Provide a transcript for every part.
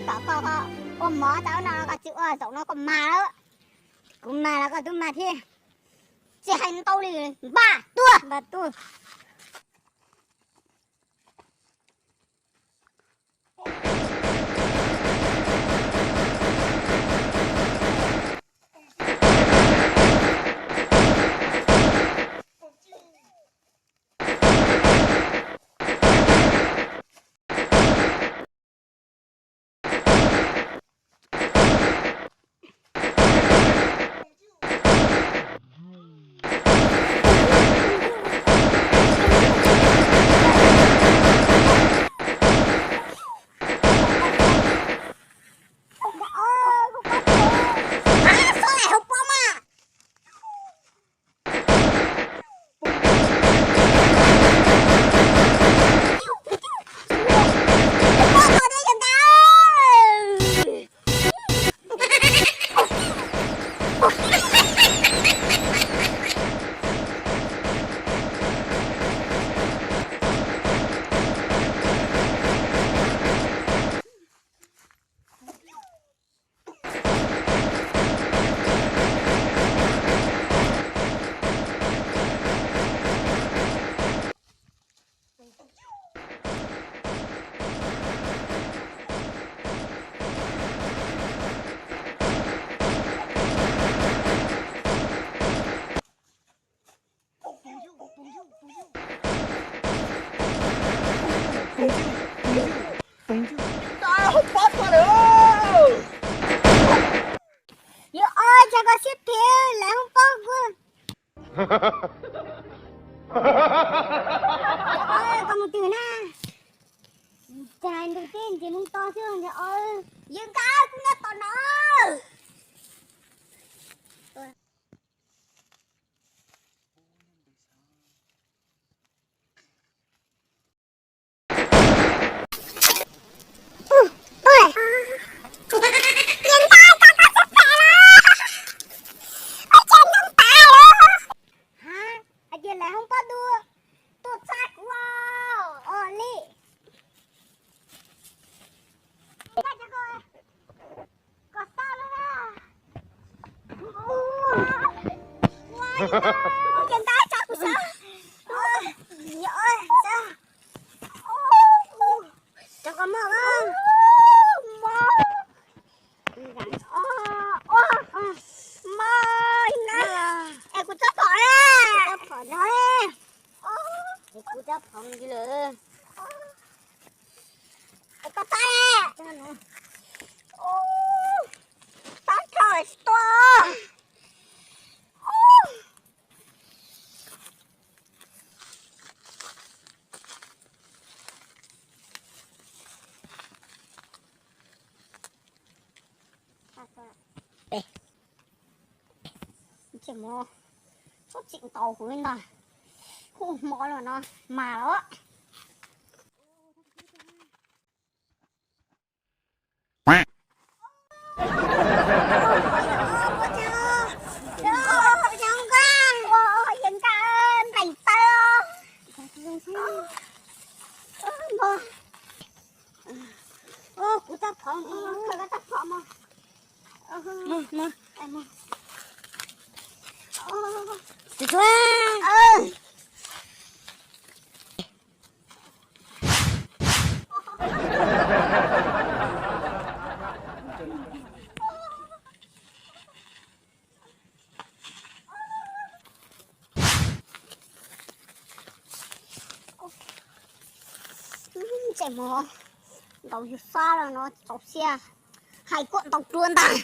Kom koj ua mov tau no koj tsis ua, zaum no koj mag lawm. Kuv mag los koj twb mag thiab. Tsis hais ntau li, npaj tuaj, npaj tuaj. Yus ua cas koj siab phem lawm hoob pob kuv. Koj mus twg na? Cas ntuj teb ntsej muag to xwb. Yawg nkauj, kuv nyob tom no. Hais tias lawv hoob pob tuaj, tuaj txog kuv os li. Koj xav lawm na. Ua li no, ces ntab tso kuv sawv. Cov koj mog. Mog. Es kuv txob phom na. Kuv txob phom li lawm. Es koj tab, tab rho tsis tuaj. Ntsej muag txhob txim ntaus kuv li ntag. Hu hmo los no mas los. Kuv txob phom, koj txob phom mog. Tus tshuab. Ntsej muag ntaus yus xab los no txaus siab, hais kuam ntaus dua ntag.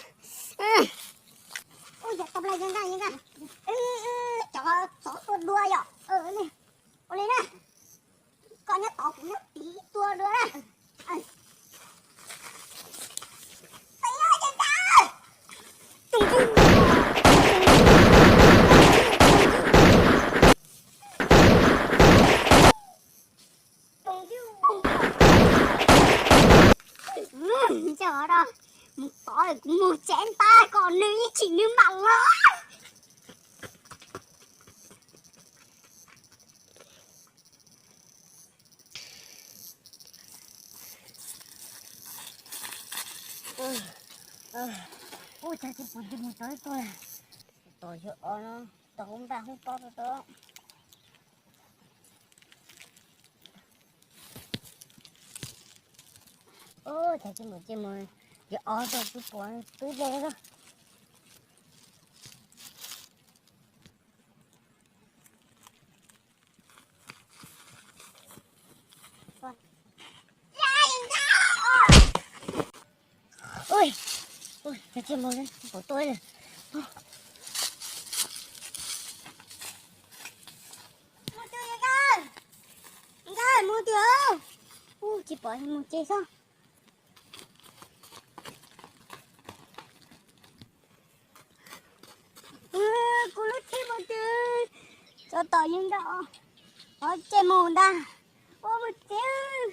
Ua yog tau plai yeej nkaj yeej nkaj, cov txov tua dua yom. Ua li na, koj nyob tod kuv nyob tid tua dua na. Mus tod kuv mus tsev ntag kom nws ib chim nws mam los. Ub, cas tsis pom ntsej muag tau ib tug li. Tom yog ob no, tom hoob npaj hoob tob tau tau. Ub, cas tsis pom ntsej muag, yog ob tug tsis pom twb ze lawm. Ui, ui, cas tsis pom, tsis pom tuaj li. Mus twg nkauj, nkauj mus twg? Ub, tsis pom mus tsev xwb. Kuv lub tsheb mus twg? Tsov tom yeej nrog ob tsheb mus ntag. Ua mus tsev.